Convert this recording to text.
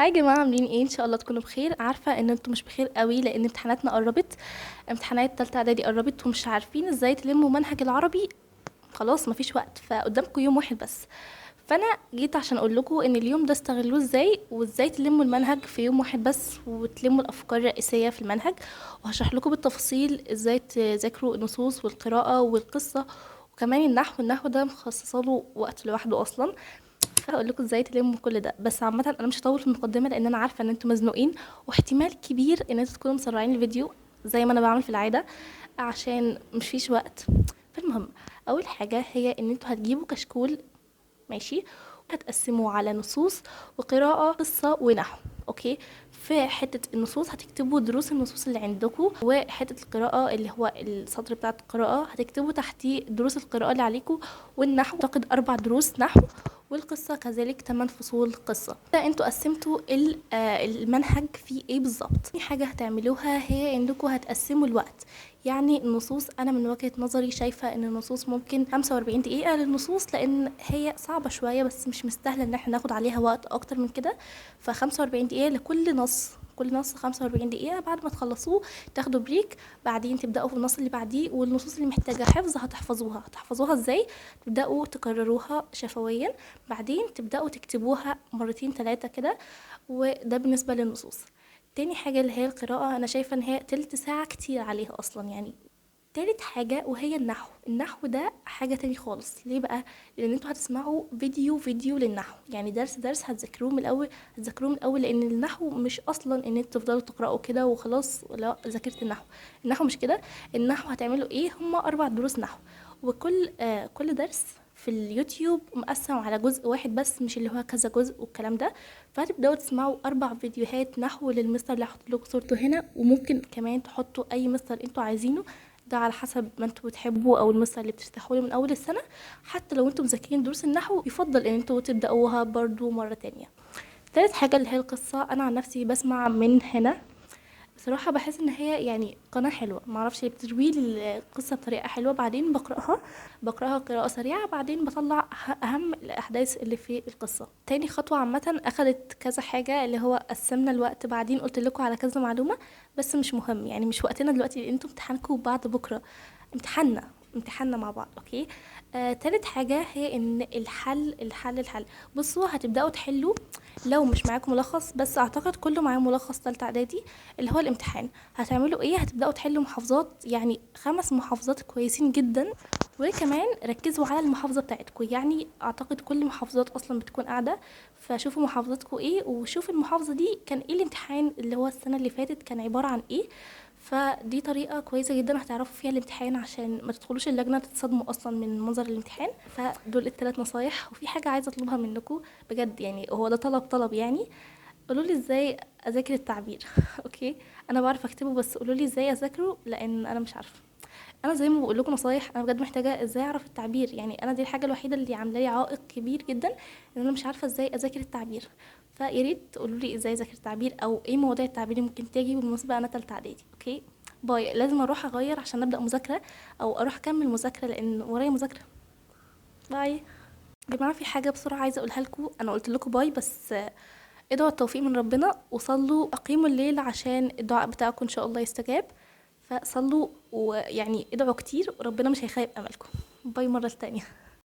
Hi يا جماعة، عاملين ايه؟ ان شاء الله تكونوا بخير. عارفة ان انتوا مش بخير قوي لان امتحاناتنا قربت، امتحانات تالتة اعدادي قربت، ومش عارفين ازاي تلموا منهج العربي، خلاص مفيش وقت، فقدامكم يوم واحد بس. فانا جيت عشان اقول لكم ان اليوم ده استغلوه ازاي، وازاي تلموا المنهج في يوم واحد بس، وتلموا الافكار الرئيسية في المنهج، وهشرح لكم بالتفصيل ازاي تذاكروا النصوص والقراءة والقصة، وكمان النحو. النحو ده مخصصة له وقت لوحده اصلا، فهقول لكم ازاي تلموا كل ده. بس عامة انا مش هطول في المقدمة لان انا عارفة ان انتوا مزنوقين، واحتمال كبير ان انتوا تكونوا مسرعين الفيديو زي ما انا بعمل في العادة عشان مش فيش وقت. فالمهم اول حاجة هي ان انتوا هتجيبوا كشكول، ماشي، هتقسموه على نصوص وقراءة قصة ونحو. okay، في حتة النصوص هتكتبوا دروس النصوص اللي عندكم، وحتة القراءة اللي هو السطر بتاع القراءة هتكتبوا تحتيه دروس القراءة اللي عليكم، والنحو اعتقد 4 دروس نحو، والقصة كذلك 8 فصول قصة. ده انتوا قسمتوا المنهج في ايه بالظبط. تاني حاجة هتعملوها هي انكم هتقسموا الوقت. يعني النصوص انا من وجهة نظري شايفة ان النصوص ممكن 45 دقيقة للنصوص، لان هي صعبة شوية بس مش مستاهلة ان احنا ناخد عليها وقت اكتر من كده. ف 45 دقيقة لكل نص، كل نص 45 دقيقة. بعد ما تخلصوه تاخدوا break، بعدين تبدأوا في النص اللي بعديه، والنصوص اللي محتاجة حفظ هتحفظوها. هتحفظوها ازاي؟ تبدأوا تكرروها شفويا، بعدين تبدأوا تكتبوها مرتين تلاتة كده. وده بالنسبة للنصوص. تاني حاجة اللي هي القراءة، أنا شايفة إن هي تلت ساعة كتير عليها أصلا. تالت حاجة وهي النحو. النحو ده حاجة تاني خالص. ليه بقى؟ لأن انتوا هتسمعوا فيديو فيديو للنحو، يعني درس درس هتذاكروه من الأول، هتذاكروه من الأول، لأن النحو مش أصلا إن انتوا تفضلوا تقرأوا كده وخلاص، لا ذاكرت النحو. النحو مش كده. النحو هتعملوا إيه؟ هما 4 دروس نحو، وكل كل درس في اليوتيوب مقسم على جزء واحد بس، مش اللي هو كذا جزء والكلام ده. فهتبداوا تسمعوا 4 فيديوهات نحو للمستر اللي هحط لكم صورته هنا، وممكن كمان تحطوا اي مستر انتوا عايزينه، ده على حسب ما انتوا بتحبوا او المستر اللي بترتاحوا له من اول السنه. حتى لو انتوا مذاكرين دروس النحو يفضل ان انتوا تبداوها برضو مره تانية. تالت حاجه اللي هي القصه، انا عن نفسي بسمع من هنا بصراحه، بحس ان هي قناه حلوه، معرفش بتروي لي القصه بطريقه حلوه، بعدين بقراها قراءه سريعه، بعدين بطلع اهم الاحداث اللي في القصه. تاني خطوه عامه اخدت كذا حاجه، اللي هو قسمنا الوقت، بعدين قلت لكم على كذا معلومه بس مش مهم، مش وقتنا دلوقتي لان انتوا امتحانكم بعد بكره، امتحاننا مع بعض. okay. تالت حاجه هي ان الحل، الحل، الحل. بصوا هتبداوا تحلوا لو مش معاكم ملخص، بس اعتقد كله معاه ملخص تالتة اعدادي اللي هو الامتحان. هتعملوا ايه؟ هتبداوا تحلوا محافظات، يعني 5 محافظات كويسين جدا، وكمان ركزوا على المحافظه بتاعتكم. اعتقد كل محافظات اصلا بتكون قاعده، فشوفوا محافظتكم ايه، وشوفوا المحافظه دي كان ايه الامتحان اللي هو السنه اللي فاتت كان عباره عن ايه. فدي طريقة كويسة جدا هتعرفوا فيها الامتحان عشان ما تدخلوش اللجنة تتصدموا أصلا من منظر الامتحان. فدول التلات نصايح. وفي حاجة عايزة أطلبها منكم بجد، هو ده طلب، طلب قولوا لي ازاي أذاكر التعبير. okay، أنا بعرف أكتبه بس قولوا لي ازاي أذاكره لأن أنا مش عارفة. أنا زي ما بقول لكم نصايح، أنا بجد محتاجة ازاي أعرف التعبير. أنا دي الحاجة الوحيدة اللي عاملة لي عائق كبير جدا، إن أنا مش عارفة ازاي أذاكر التعبير. فيا ريت تقولوا لي ازاي اذاكر التعبير او ايه مواضيع التعبير اللي ممكن تيجي. بالمناسبة انا تالتة اعدادي. okay bye، لازم اروح اغير عشان ابدا مذاكرة او اروح اكمل مذاكرة لان ورايا مذاكرة. bye يا جماعة. في حاجة بسرعة عايزة اقولها لكم، انا قلت لكم bye بس ادعوا التوفيق من ربنا، وصلوا اقيموا الليل عشان الدعاء بتاعكم ان شاء الله يستجاب. فصلوا ويعني ادعوا كتير وربنا مش هيخيب املكم. bye مرة تانية.